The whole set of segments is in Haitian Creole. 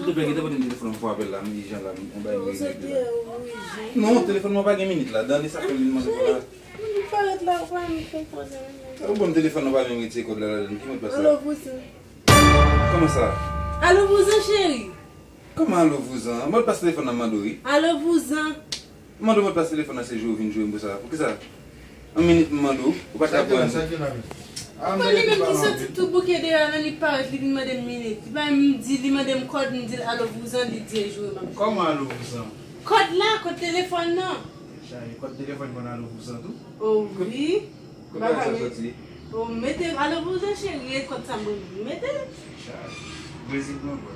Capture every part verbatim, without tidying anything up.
Ou pè gentan pote m telefòn nan pou apèl la, m ijan la, m bay m regle la. Non, telefòn mwen pa gen minit la, dan de sa fè m vin mande pou la. Li parèt la, ou pa menm konpoze menm. Ou ban m telefòn nan, ou pa menm retire kòd la ladann, ki mòdpas la? Alo, vouzan. Kòman sa? Alo, vouzan, cheri. Kòman alo, vouzan? Mòdpas telefòn nan m mande w, wi. Alo, vouzan. M mande w mòdpas telefòn nan, se jwe w vin jwe m pou sa. Poukisa? Yon minit m mande w, ou pa t ap pran. Sa gen la, sa gen la, men. Ou konn li menm ki soti tou bouke deyò la, li parèt, li vin mande m minit. Li pa menm di, li mande m kòd, m di l alo vouzan, li di e jwe m ap jwe. Kòman alo vouzan? Kòd la, kòd telefòn nan. Chaje, kòd telefòn konn alo vouzan tou? O wi. Kote sa soti? O, mete, alo vouzan cheri, e kòd sa mwen mete. Chaje. Brezil mwen bwè.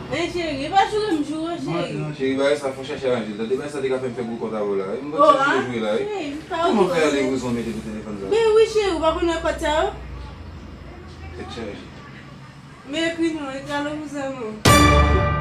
Men cheri, e pa joure m joure w, cheri. Cheri, bagay sa fò chache aranje l. Tande bagay sa te ka fè m fè gwo kont avè w la. M pa t chèche jwe la, wi. Kòman fè ale vouzan mete pou telefòn sa? Men wi cheri, ou pa konn wè kòd sa yo? Tèt chaje. Men ekri non, ekri alo vouzan non.